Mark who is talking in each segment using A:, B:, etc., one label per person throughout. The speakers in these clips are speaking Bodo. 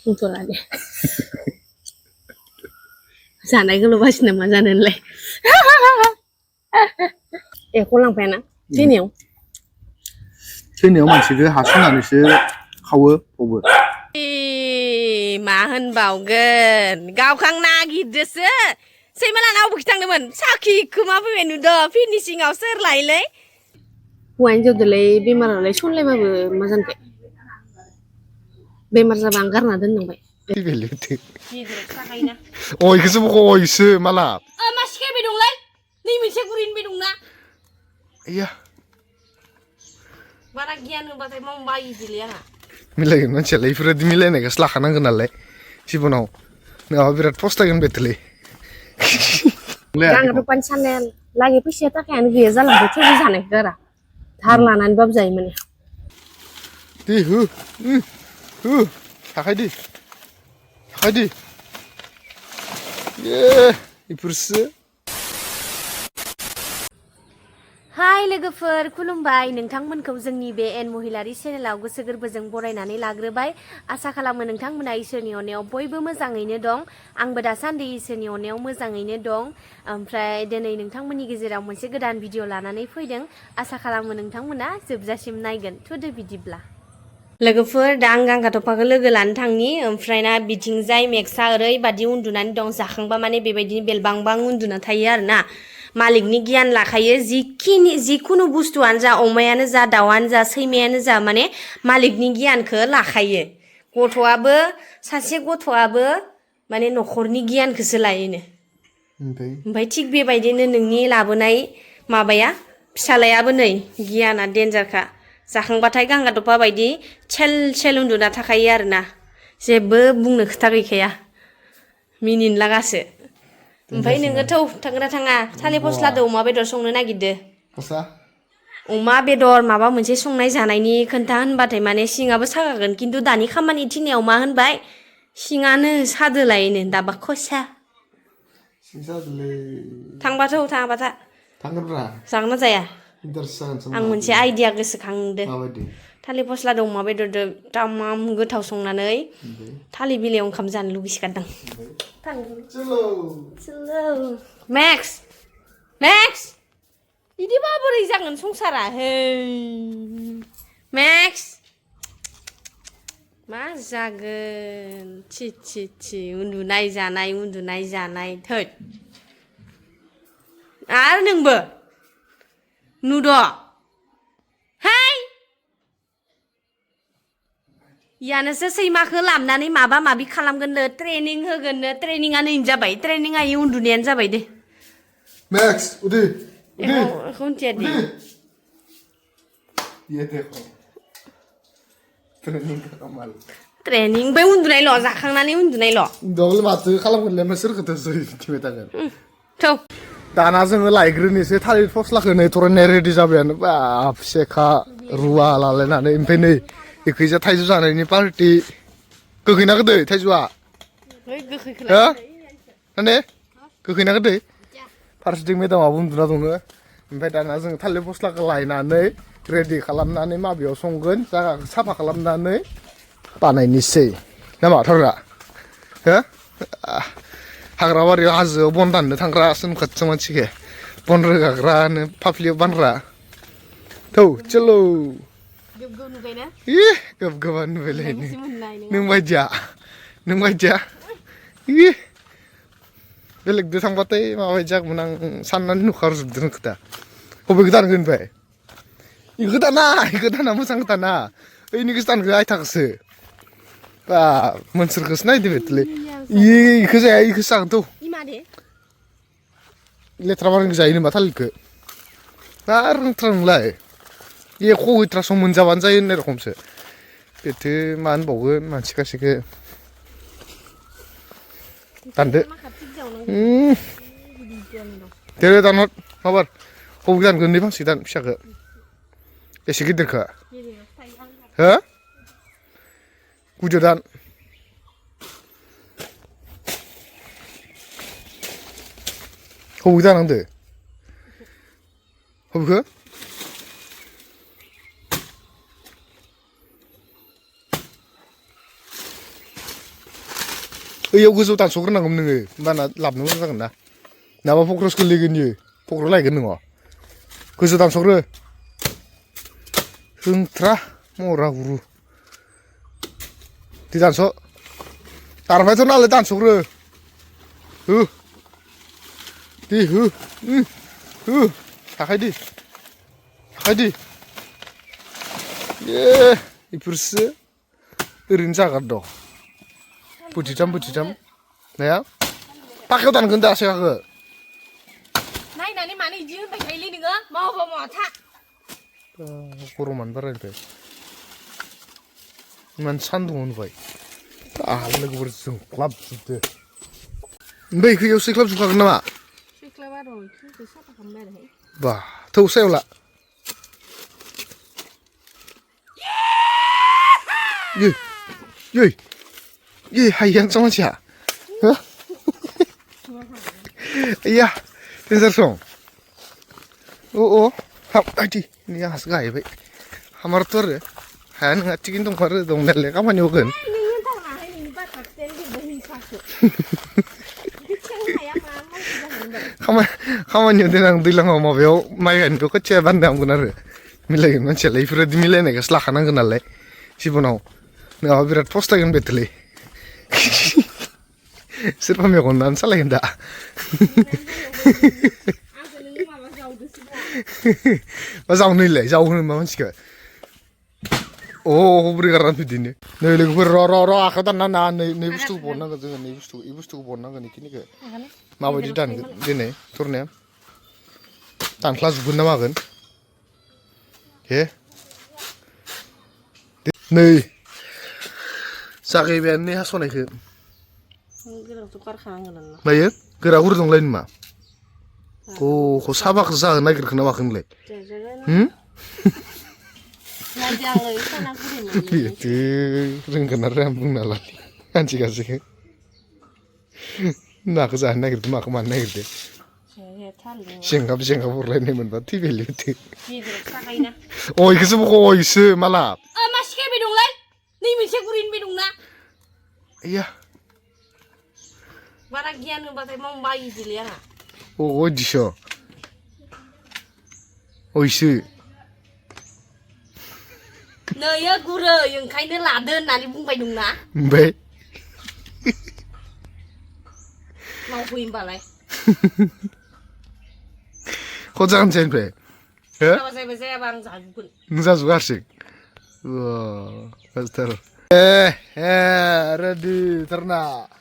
A: बुंथ'ला दे जानायखौल' बासिना मा जानो होनलाय एखौ लांफायाना थैनायाव
B: मानसिखौ हास'नानैसो खावो फबो
A: मा होनबावगोन गावखां नागिरदोसो सैमालाना अबेखि थांदोंमोन साखि खोमा फैबाय नुदो फिनिसिंआव सोर लायोलै हौवा हिनजावदोलाय बेमारालाय सनलायबाबो मा जानोखाय बेमार जाबा आं गारना दोननांबाय
B: इखौसो बख'इसो माला
A: मा सिखायबाय दंलै नै मोनसे गुरैनोबाय दंना
B: आया
A: बारा गियान होबाथाय मावनो बायोलै आंहा
B: मिलायगोन मानसियालाय बेफोरबायदि मिलायनायखौसो लाखानांगोन नालाय जिबनाव नङाबा बिराद फस्थायगोन बेथलै
A: रां रुपानि साननाया लागै फैसाया थाखायानो गैया जालांबाय थेवबो जानायखौ गारा धार लानानैबाबो जायो माने
B: दे हो थाखायदि बेफोरसो
A: हाय लोगोफोर खुलुमबाय नोंथांमोनखौ जोंनि बे nmahilary चेनेलाव गोसो गोरबोजों बरायनानै लाग्रोबाय आसा खालामो नोंथांमोना इसोरनि अननायाव बयबो मोजाङैनो दं आंबो दासान्दि इसोरनि अननायाव मोजाङैनो दं ओमफ्राय दिनै नोंथांमोननि गेजेराव मोनसे गोदान भिडिअ लानानै फैदों आसा खालामो नोंथांमोना जोबजासिम नायगोन थुदो बिदिब्ला लोगोफोर दा आं गांगाथफाखौ लोगो लानो थांनि ओमफ्राय ना बिथिंजाय मेक्सा ओरैबादि उन्दुनानै दं जाखांबा माने बेबायदिनो बेलबांबां उन्दुना थायो आरोना मालिकनि गियान लाखायो जिखुनु बुस्थुआनो जा अमायानो जा दाउआनो जा सैमायानो जा माने मालिकनि गियानखौ लाखायो गथ'आबो सासे गथ'आबो माने न'खरनि गियानखौसो लायोनो ओमफ्राय थिग बेबायदिनो नोंनि लाबोनाय माबाया फिसालायाबो नै गियाना डेन्जारखा जाखांबाथाय गांगादफा बायदि सेल उन्दुना थाखायो आरोना जेबो बुंनो खोथा गैखाया मिनिनो लागासो ओमफ्राय नोङो थौ थांगोना थाङा थालिर फस्लादो अमा बेदर संनो नागिरदो अमा बेदर माबा मोनसे संनाय जानायनि खोन्था होनबाथाय माने सिङाबो सागागोन खिन्थु दानि खामानि थिनायाव मा होनबाय सिङानो सादोलायनो दाबा खसा थांबा थौ थाङाबाथा जागोन ना जाया आं मोनसे आइडिया गोसोखांदो थालिर फस्लादो अमा बेदरदो तामाम गोथाव संनानै थालिर बिलाइयाव ओंखाम जानो लुगैसोगारदां मेक्स बिदि माबोरै जागोन संसारा हे मेक्स मा जागोन छि उन्दुनाय जानाय थै आरो नोंबो नुद' हाय यानोसो सैमाखौ लाबनानै माबा माबि खालामगोननो ट्रेनिं होगोननो ट्रेनिंआनो इन जाबाय ट्रेनिंआ इ उन्दुनायानो जाबाय दे
B: मैक्स उदी
A: खुन्थिया दि
B: ये देखो ट्रेनिंग कमाल
A: ट्रेनिं बे उन्दुनायल' जाखांनानै उन्दुनायल'
B: दगल माथो खालामगोनलाय मा सोरखौथो थिबाय थागोन
A: थौ
B: दाना जोङो लायग्रोनोसै थालिर फस्लाखौ नै थरायनाय रेडि जाबायानो बाब सेखा रुवा लालायनानै ओमफ्राय नै इखैजा थाइजौ जानायनि पार्टि गोखैना गोदै थाइजौआ हो माने गोखैना गोदै फारसेथिं मेदामाबो उन्दुना दङ ओमफ्राय दाना जों थालिर फस्लाखौ लायनानै रेडि खालामनानै माबेयाव संगोन जायगाखौ साफा खालामनानै बानायनोसै नामा थारगा हो हाग्राबारियाव हाजोआव बन दाननो थांग्रासो नुखादों मानसिखौ बन रोगाग्रानो फाफ्लियाव बानग्रा थौ चलो गोब नुबायलै नों बायदिया बेलेगदो थांबाथाय माबायदि जागौमोन आं साननानै नुखारजोबदों खोथा बबेखौ दानगोन ओमफ्राय इखौ दाना मोजां दाना ओइनिखौसो दानगो आयथाखौसो बा मोनसोरखौसो नायदो बेथलै इखौ जाया इखौसो जागोन थौ लेथ्रा बारनखौ जायो नामा थालिरखौ मा रोंथ्रा नोंलाय एख' गैथ्रा सम मोनजाबानो जायो होननाय रखमसो बेथो मा होनबावगोन मानसि गासैखौ दानदो दे दानहर माबार बबे दानगोन नै फांसे दान फिसाखौ एसे गिदिरखौ हो गुदियाव दान बबे दानांदो बबेखौ ओइयाव गोजौ दानस'ग्रोनांगौमोन नोङो होमबाना लाबनो मोजां जागोन ना नाबा फख्रियावसो गोलैगोन इयो फख्रियाव लायगोन नोङो गोजौ दानस'ग्रो होंथ्रा मरा गुरु दे दानस' दानबायथ' नालाय दानस'ग्रो हो दे हो थाखायदि बेफोरसो ओरैनो जागार दं बोथिथाम नाया पाखायाव दानगोन दा सेखाखो
A: नायनानै मानो इदि होनबाय थायोलै नोङो मावाबा मावा था
B: गरमानो बारायबाय इमान सान्दुङाव नुबाय लोगोफोर जोंख्लाबजोबदो ओमफ्राय इखो सैख्लाबजोबखागोन नामा
A: सैख्लाबा र' इखिनिखौ साफा खालामबाय आरोहाय
B: बा थौ सायाव ला हायियानो मानसिया iya teaser song oh hap adi ini yang hasga ya baik kamar tur ya han ngacikin dong kamar dong nelle kamu nyokan kamu nyokan nang bilang mau beo main tuh kecil bandam benar milai macam lagi pura di milai nih keselah kanan kenal leh si punau nggak berat posta kan betul Siapa yang konan salah yang dah. Masa orang ni jauh ni macam mana? Oh, beri karan pidi ni. Ni lagi ro aku tak nana ni bustu pona kan ni bustu pona kan ni ke. Mau di tan ni turun ya. Tan kelas guna makan. Ke? Ni. Sakit ni hasil ni ke. Baik, gerak dong lain mah. Oh, kau sabak sah nagir kena makan leh. Itu rengganar rambung nalar. Anjing kasih. Nak sah nagir tu makan mana nagir deh. Sengkap urlain ni mana ti beli tu. Oh, itu sebab oh itu malah.
A: Masih ke bidung lain? Ni masih kurin bidung na?
B: Iya.
A: Baragian batai mau bayi dilihat.
B: Oh, disho. Oh, isu.
A: Nah ya guru yang kayaknya laden nari bung bayi dong na.
B: Baik.
A: Mau kuim balai.
B: Kau jangan cempe.
A: Kalau saya bang jajukun.
B: Nggak suka sih. Wah, pastor. Ready terna.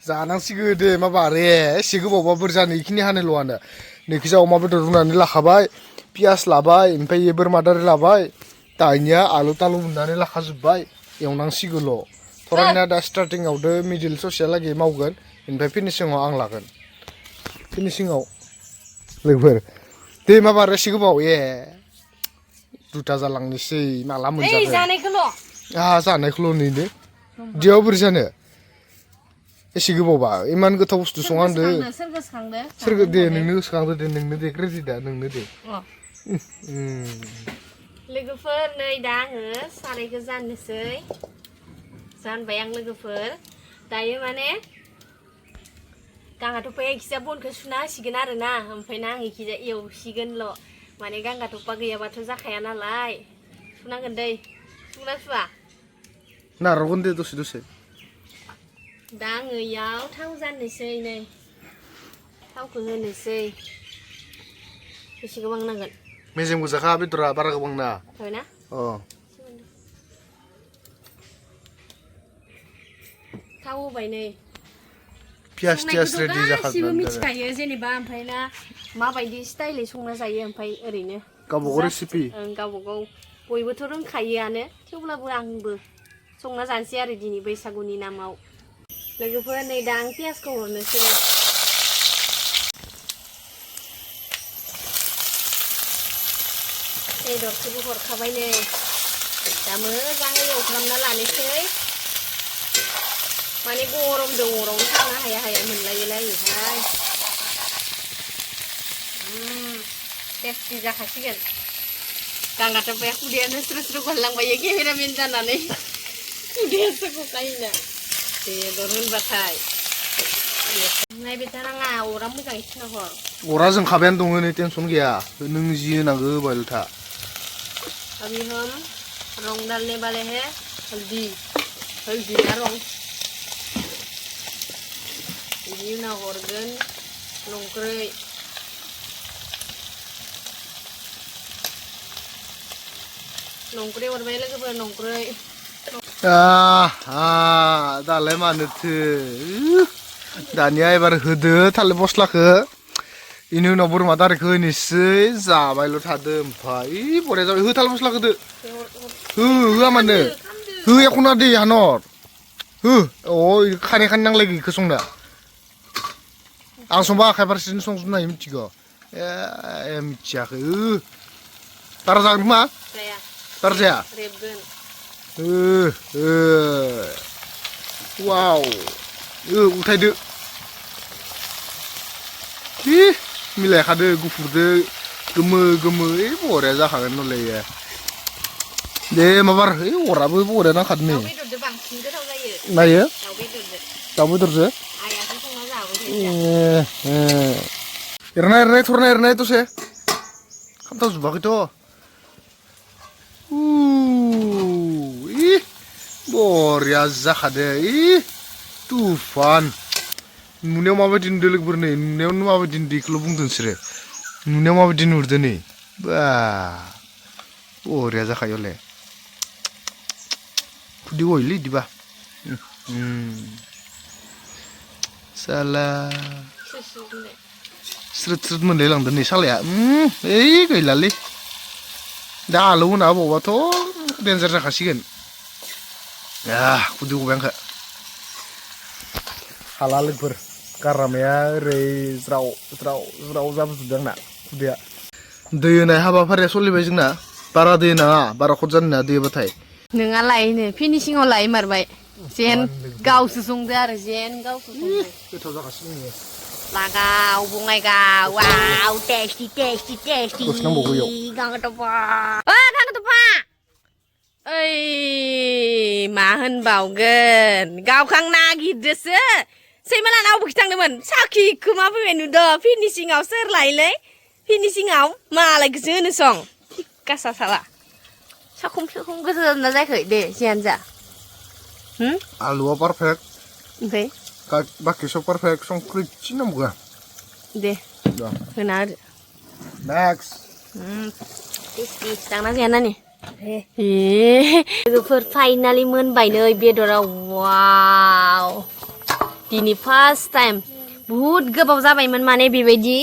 B: Jangan sih gede, ma bare, sih gue bawa berjani, kini hane luanda. Nih kisah oma berdurungan ni lah kabai, pias labai, empai bermadar labai, tanya alu talu bunda ni lah kazubai, yang nang sih gue lo. Orangnya ada starting out, middle sosial lagi mau kan, empai finishing ang lakan, finishing out, lebar. Deh ma bare sih gue bawa, duta jalang ni sih malam menjaga.
A: Jangan kelo.
B: Jangan kelo ni deh, dia berjani. Esi gobawa, iman gue tahu bustu songan deh. Serga deh, nengni sekarang deh, nengni deh kredit dah, nengni deh.
A: Logofer नै दा आङो सारायखौ जाननोसै जानबाय आं लोगोफोर दायो माने गांगा थफाया इखिजा बनखौ सुना होसिगोन आरोना ओमफ्राय ना आं इखिजा एवसिगोनल' माने गांगा थफा गैयाबाथ' जाखाया नालाय सुनांगोन दै सुना सुवा
B: नारगोन दे दसे
A: दा आङो इयाव थाव जाननोसै नै थावखौ होनोसै बेसे गोबां नांगोन
B: मेजेम गोजाखा बेदरा बारा गोबां ना
A: जाबायना थाव होबाय नै
B: पियास रेडि जाखागोन
A: गासिबो मिथिखायो जेनेबा ओमफ्राय ना माबायदि स्टाइलै संना जायो ओमफ्राय ओरैनो
B: गावबागाव रेसिपि
A: गावबागाव बयबोथ' रोंखायोआनो थेवब्लाबो आंबो संना जानोसै आरो दिनै बैसागुनि नामाव लोगोफोर नै दा आं पियासखौ हरनोसै बेदरखौबो हरखाबाय नै दा मोजाङै एवफ्रामना लानोसै माने गरमजों अरावनो थानो हाया मोनलायोहाय टेस्टि जाखासिगोन गांगा थफाया खुदैयानो स्रु गलांबायो केमेरामेन जानानै खुदैयासो गखायोना बेदर होनबाथाय नायबाय थानाङा अरा मोजाङै सुना हर
B: अरा जोंखाबायानो दङ नै टेनसन गैया नों जि होनांगौ होबायल' था
A: अभी हम रंग डालने वाले हैं हल्दी हल्दी ना रंग बिनि उनाव हरगोन संख्रै हरबाय लोगोफोर संख्रै
B: दालाय मानोथो दानिया एबार होदो थालिर फस्लाखौ इनि उनाव बोरमा दारिखौ होनोसै जाबायल' थादो ओमफ्राय बरिया जाबाय हो थालिर फस्लाखौ होदो होआ मानो हो एखना दै हानर हो अ खानै खानै नांलाय गैखौ संनो आं संबा आखाइ फारसेजों संजोबनो हायो मिथिगौ मिथियाखै बारा जागोन खोमा बारा जाया
A: रेबगोन
B: वाव उथायदो मिलायखादो गुफुरदो गोमो गोमो बरिया जाखागोन नलाय दे माबार अराबो बरिया नांखादो नै
A: दाउ बेदरजों बांसिन गोथाव जायो
B: नायो
A: दाउ बेदरजों आइयासो संना जाबाय
B: एरनाय थरनाय एरनाय दसे खामथावजोबाखैथ' बरिया जाखादो तुफान नुनायाव माबायदि नुदों लोगोफोर नै नुनायावनो माबायदि नुदों बेखौल' बुंदों नोंसोरो नुनायाव माबायदि नुहुरदों नै बा बरिया जाखायोले खुदै गयोलै बिदिबा साला स्रोद स्रोद मोनलायलांदों नै सालाया गैलालै दा आलौ होना होबावबाथ' देन्जार जाखासिगोन खुदै गबाय आंखो हाला लोगोफोर गारामाया ओरै ज्राव ज्राव ज्राव जाबोजोबदों आंना खुदैया दै होनाय हाबाफारिया सोलिबाय जोंना बारा दै नाङा बारा खद जानो नाङा दै होबाथाय
A: नोंहा लायनो फिनिशिंआव लाय मारबाय जेन गावसो संदो आरो जेन गावसो संदो
B: गोथाव जागासिनो दङ
A: लागाव बङाइगाव वाव टेस्टी टेस्टी टेस्टी गांगोथफा गांगोथफा ओइ मा होनबावगोन गावखां नागिरदोसो सैमा लाना अबेखि थांदोंमोन साखि खोमा फैबाय नुदो फिनिशिंआव सोर लायोलै फिनिशिंआव मालायखौसो होनो सं गासा साला साखुम साखुम गोसो जादोंना जायाखै दे जियानो जा
B: आलुआ पारफेक्ट
A: ओमफ्राय
B: बाखि सब पारफेक्ट संख्रि इसे नांबावगौ
A: दे होना होदो
B: नेक्स्ट
A: जाना जाया नानि लोगोफोर फाइनालि मोनबाय नै बेदराव वाव दिनै फार्स्ट टाइम बुहुत गोबाव जाबायमोन माने बेबायदि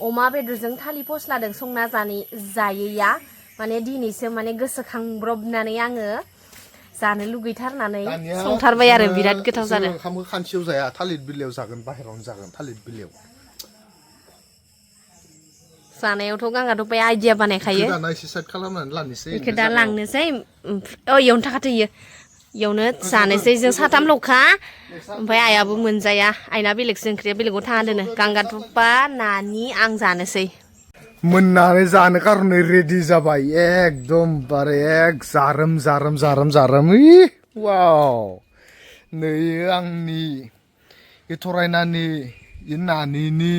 A: अमा बेदरजों थालिर फस्लाजों संना जायैया माने दिनैसो माने गोसोखांब्रबनानै आङो जानो लुगैथारनानै संथारबाय आरो बिराद गोथाव जादों
B: ओंखामखौ खानसेयाव जाया थालिर बिलाइयाव जागोन बाहेरावनो जागोन थालिर बिलाइयाव
A: जानायावथ' गांगाथफाय आइडिया बानायखायो
B: दाना एसे साइड खालामनानै लानोसै
A: बेखौ दा लांनोसै इयावनो थाखाथो इयो इयावनो जानोसै जों साथामल'खा ओमफ्राय आइयाबो मोनजाया आइना बेलेगसो ओंख्रिया बेलेगाव थाङा दोनो गांगाथफा नानि आं जानोसै
B: मोननानै जानो कारने रेडि जाबाय एकदमबारे जारोम जारोम जारोम जारोम वाव नै आंनि थरायनानि नानिनि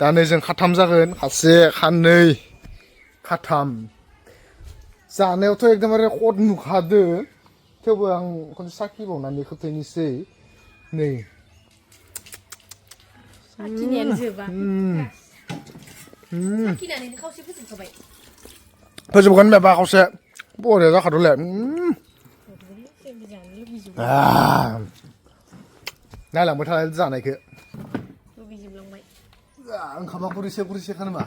B: दा नै जों खाथाम जागोन खासे खाननै खाथाम जानायावथ' एकदमबारे खद नुखादो थेवबो आं खनसे साखिबावनानै खोथायनोसै नै
A: साखिनायानो जोबा साखिनानैनो खावसे फोजोबखाबाय
B: फोजोबगोन बे खावसे बरिया जाखादोंलै नायलांबाय थानाय जानायखौ
A: लुगैजोबलांबाय
B: ओंखामा गुरैसे गुरैसे खानोमा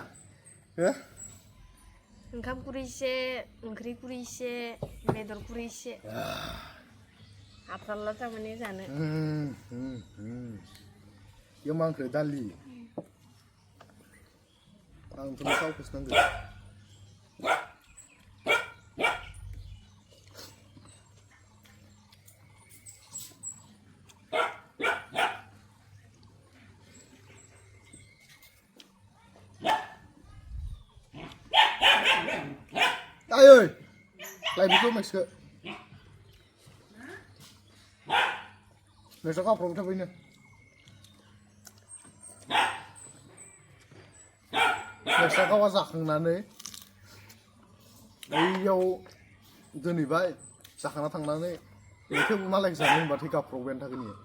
A: ओंखाम खुरैसे ओंख्रि खुरैसे बेदर खुरैसे हाबथारला थारमाने जानो
B: बेयाव मा ओंख्रि दालि आंथ' सावखौसो नांगौ ơi lại bị cướp mày sợ mày sao khóc không theo bên này फिसा गावा जाखांनानै बैयाव दोनहैबाय जाखांना थांनानै थेवबो मालायखौ जानो होनबाथाय गाबख्रावबायानो थागोन इयो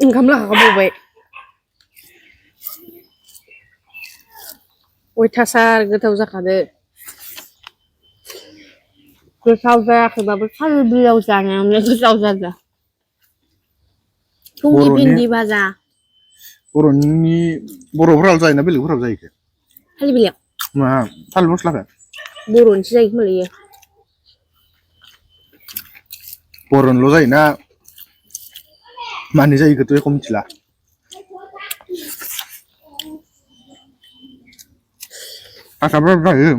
A: ओंखाम लाखाबावबाय अयथासार गोथाव जाखादो गोथाव जायाखैबाबो थालिर जानायावनो गोथाव जादों फुंनि भिन्दि भाजा
B: बर'फोराल' जायोना बेलेगफोराबो जायो
A: थालिर बिलाइयाव
B: मा थालिर फस्लाखौ
A: बर'निसो जायो खोमा इयो
B: बर'निल' जायोना मानि जायो बेखौथ' एख' मिथिला हारसाफोराबो जायो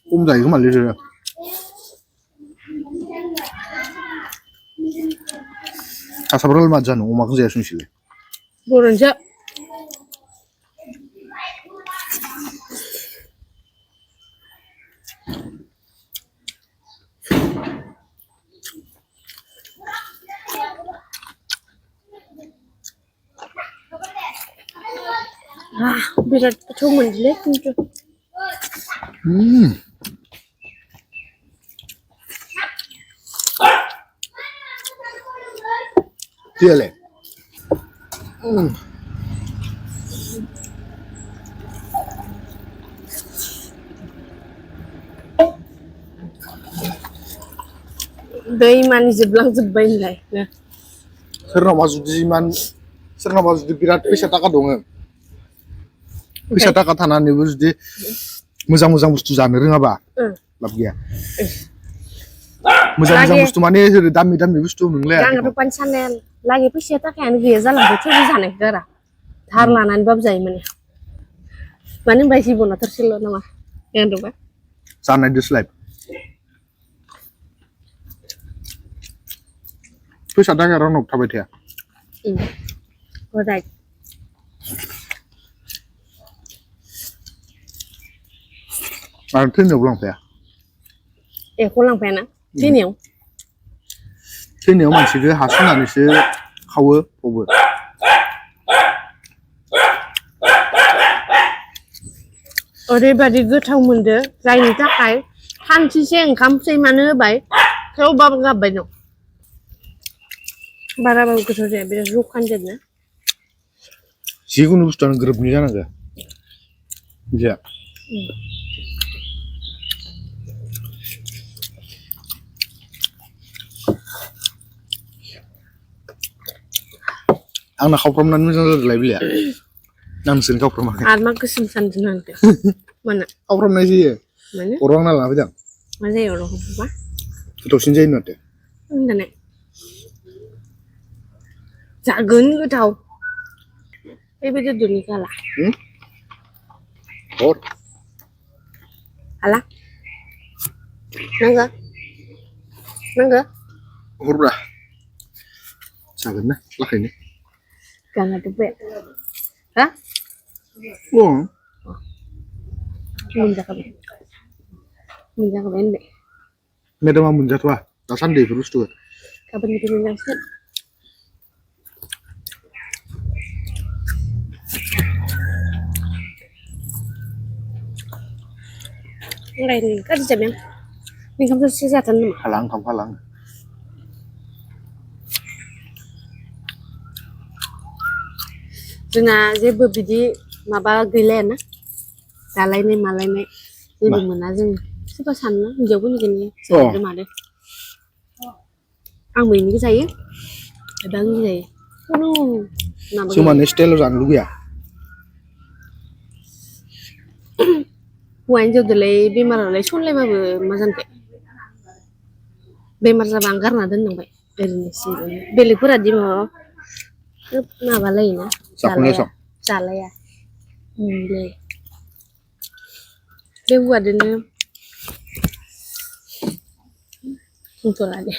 B: खम जायो खोमालै बिसोरो हारसाफोरालाय माथो जानो अमाखौ जायासै नोंसोरलाय
A: बर'निसो बिराद गोथाव मोनोलै खिन्थु
B: Tiele.
A: दैमानि जोबलांजोब्बाय होनलाय
B: सोरनावबा जुदि बिराद फैसा थाखा दङ फैसा थाखा थानानैबो जुदि मोजां मोजां बुस्थु जानो रोङाबा लाब गैया मोजां मोजां बुस्थु माने जेरै दामि दामि बुस्थु नोंलाय
A: आंथ' पान साननाया लागै फैसाया थाखायानो गैया जालांबाय थेवबो जानायखौ गारा धार लानानैबाबो जायो माने मानो होनबा जिबना थोरसेल' नामा होनदोंबा
B: जानाय दिसलाइफ फैसा थाखाया रावनाव थाबाय थाया
A: राइट
B: आरो थैनायावबो लांफाया
A: एख' लांफायाना
B: थैनायाव मानसिखौ हासुनानैसो खावो फबो
A: ओरैबायदि गोथाव मोनदो जायनि थाखाय सानसेसे ओंखाम सैमानो होबाय थेवबाबो गाबबाय दं बाराबाबो गोथाव जाया बिराद जखानिजोबना
B: जिखुनु बुस्थुआनो गोरोबनि जानांगौ मिथिया आंना खावफ्रामनानै मोजां जादोंलाय बिलाइआ नोंसोरनि खावफ्रामाखै
A: आरो मा गोसोम सानदों आंखौ मानो
B: खावफ्रामनाय जायो
A: मानो
B: अराव आंना लाना फैदों
A: मा जायो अराव खावफ्रामबा
B: गोथावसिन जायो माथो
A: होनदाने जागोन गोथाव बेबायदि दुनि काला
B: हर
A: हाला नांगो
B: हरब्रा जागोन ना लाखैनो
A: jangan tebak ha menjaga ini
B: Medama munjatwa dasan deh terus tuh
A: kapan itu menjaga lain kan jam yang ini kamu sih jatan
B: halang
A: जोंना जेबो बिदि माबा गैलायाना जालायनाय मालायनाय जेबो मोना जों सोरबा सानना हिनजावफोरनि गैया जादो मादो आंबो इनिखौ जायो एबा आंनि जायो खुनु माबा
B: माने स्टाइलाव जानो लुगैया
A: हौवा हिनजावदोलाय बेमारालाय सनलायबाबो मा जानोखै बेमार जाबा आं गारना दोननांबाय ओरैनोसो बेलेगफोरादि माबालायोना जालाया बे हौवादोनो बुंथ'ला दे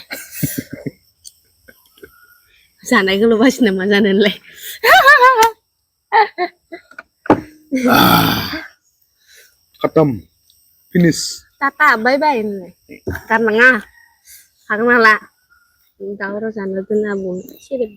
A: जानायखौल' बासि नामा जानोलाय
B: खतम finish
A: tata bye bye होनलाय गारनाङा हागोन हाला दावराव जानो दोना बुं सेरेब